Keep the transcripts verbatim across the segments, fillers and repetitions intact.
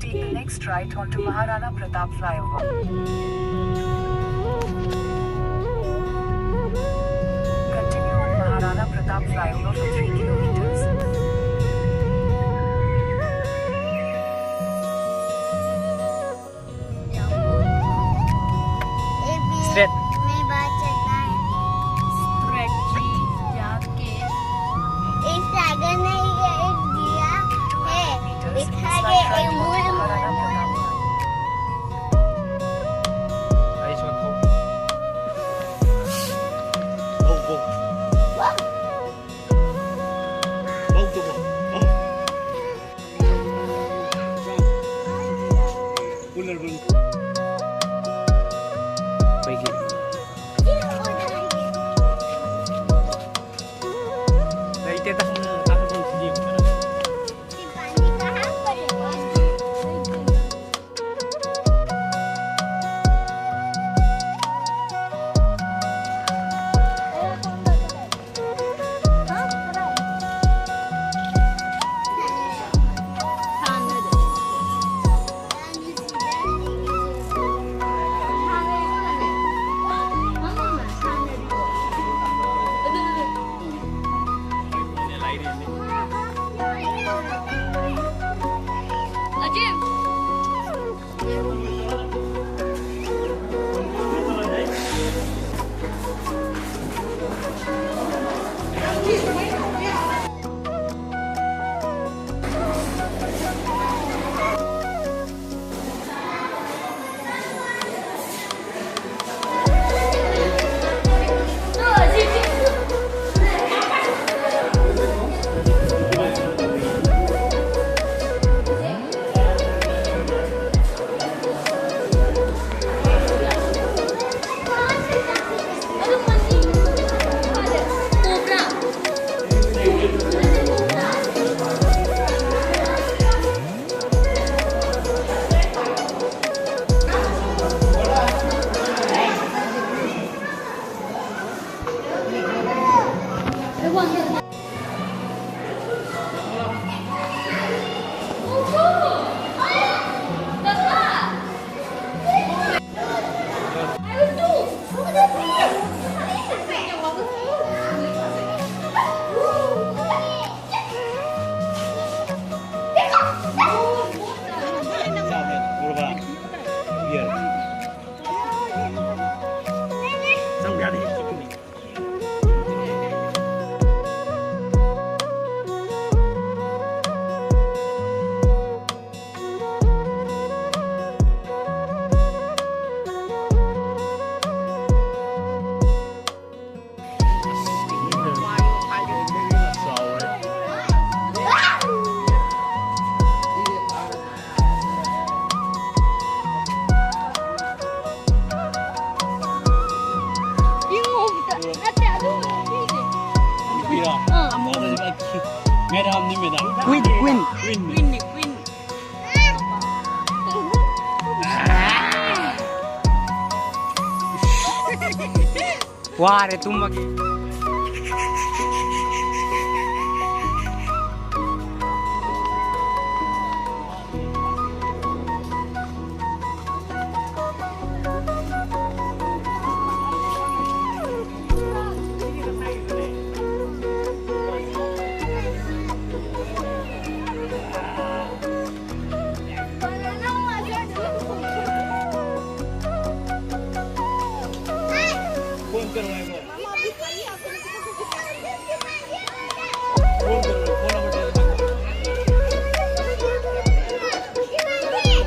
Take the next right onto Maharana Pratap flyover. Continue on Maharana Pratap flyover for three kilometers. Straight. में बात चलता है। Straight जी, जाके। इस टाइगर ने ये एक दिया है, दिखाइए, एक मुड़, मुड़, मुड़। Go, go. Go, go, go. ꯑꯩꯈꯣꯏꯒꯤ ꯂꯩꯇꯦꯗ꯫ ꯋꯥꯔꯦ ꯇꯨꯝꯃꯒꯦ꯫ फोन करो मेरे को। फोन करो, फोन नंबर दे दो।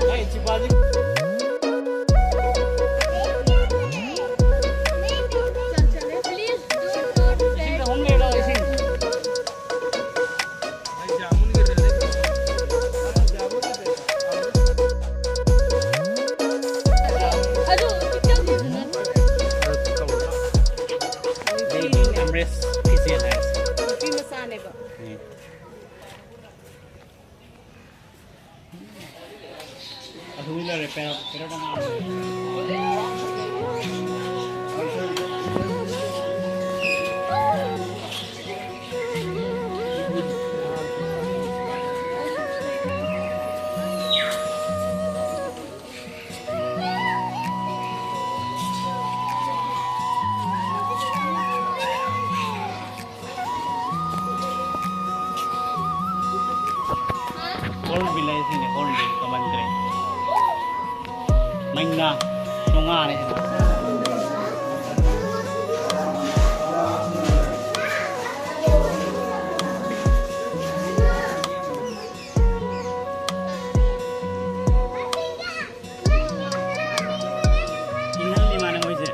नहीं, छिपा दी। ꯅꯨꯄꯤ ꯃꯆꯥꯅꯦꯕ꯫ ꯑꯗꯨ ꯂꯩꯔꯦ, ꯄꯦꯔꯥ-, ꯄꯦꯔꯥ ꯃꯉꯥ꯫ Hornbill ꯍꯥꯏꯁꯤꯅꯦ, hornbill ꯀꯃꯟ ꯀ꯭ꯔꯦ꯫ ꯃꯩꯅꯥ, ꯆꯣꯉꯥꯅꯦ꯫ ꯏꯪꯍꯜꯂꯤ ꯃꯥꯅ ꯃꯣꯏꯁꯦ꯫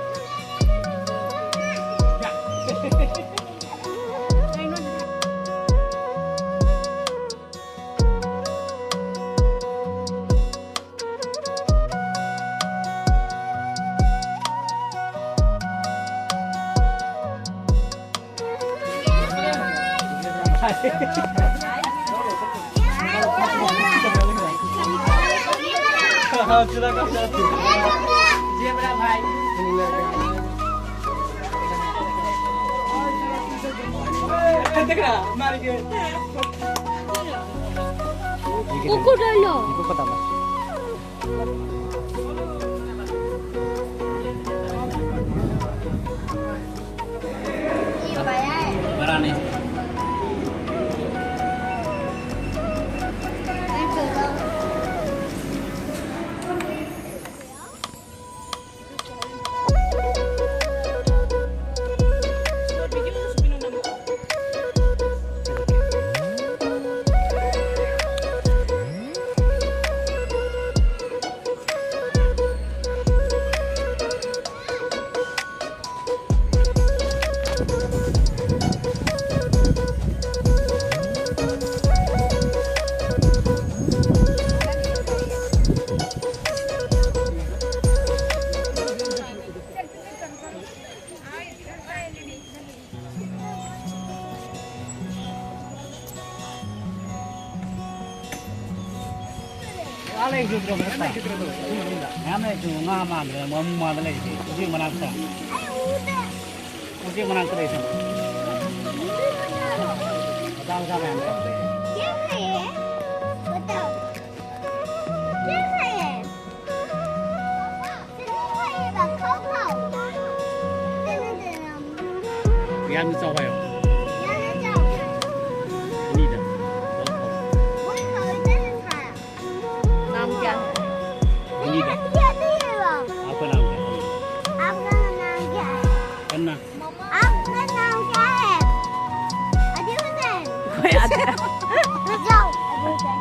Kuku dulu. Berani. ꯑꯥ ꯂꯩꯈꯤꯗ꯭ꯔꯣ ꯃꯊꯛꯇ? ꯃꯌꯥꯝ ꯂꯩꯈꯤꯗ꯭ꯔꯣ? ꯉꯥ ꯃꯥꯟꯗ꯭ꯔꯦ, ꯃꯃꯨ ꯃꯥꯟꯗ ꯂꯩꯔꯤꯁꯦ, ꯎꯆꯦꯛ ꯃꯅꯥꯛꯇ꯫ ꯎꯆꯦꯛ ꯃꯅꯥꯛꯇ ꯂꯩꯁꯦ꯫ ꯃꯆꯥ ꯃꯆꯥ ꯃꯌꯥꯝ ꯂꯩ꯫ ꯌꯥꯝꯅ ꯆꯥꯎ ꯍꯥꯏꯌꯣ꯫ ꯑꯅꯤꯗ꯫ नाम क्या है? ꯑꯅꯤꯗ꯫ आपका नाम क्या है? आपका नाम क्या है? कन्ना। आपका नाम क्या है? अली हुसैन। कोई आता है? जाओ, अली हुसैन।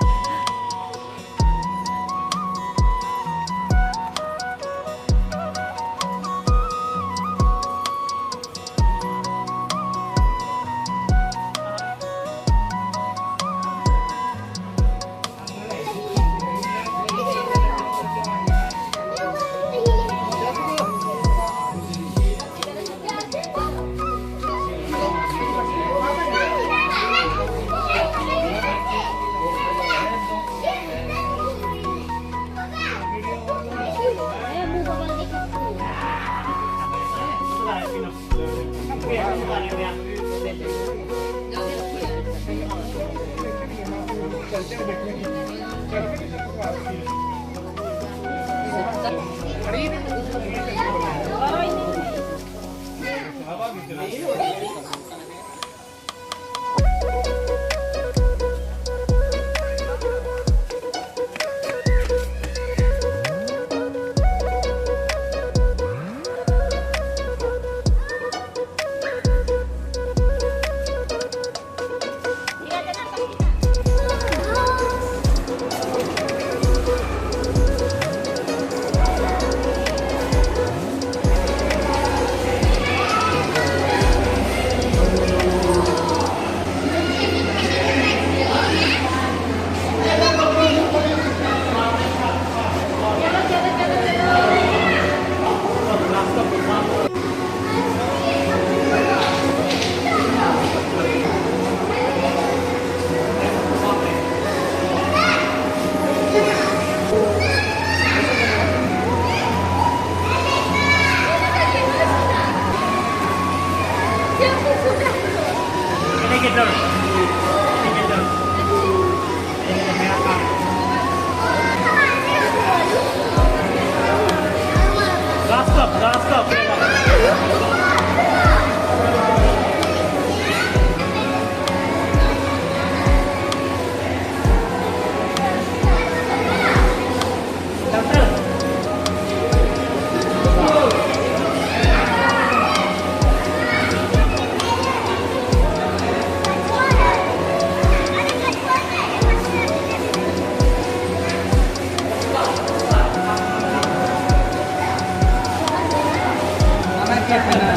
मना किया था ना,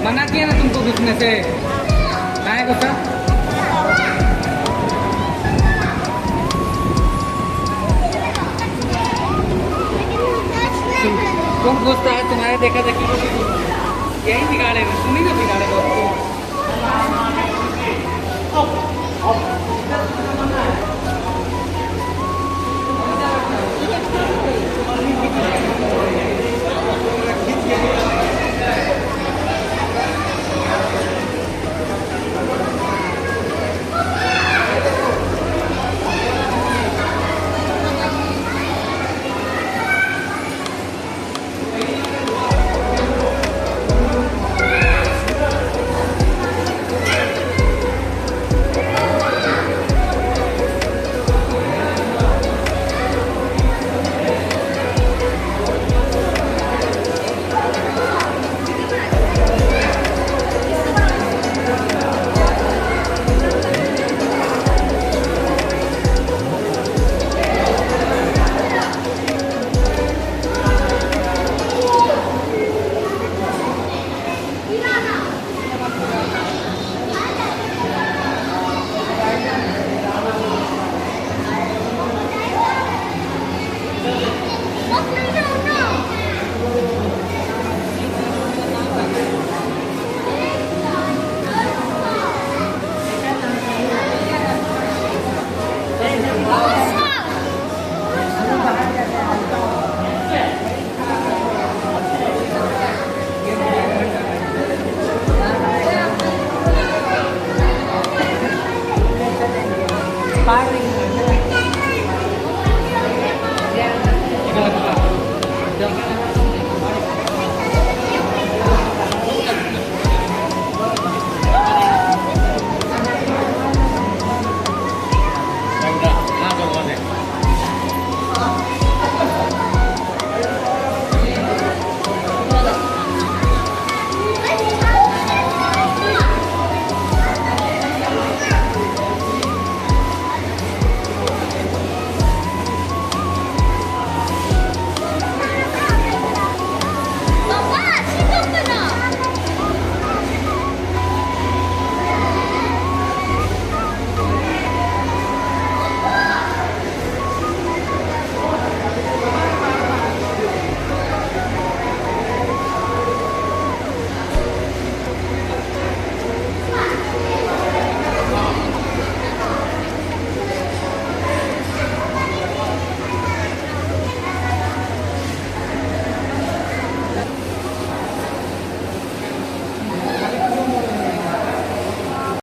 मना किया ना तुमको घुसने से, काय गुस्सा? तुम गुस्सा है, तुम्हारे देखा देखी को भी यही बिगाड़े हो, तुम ही ना बिगाड़े हो।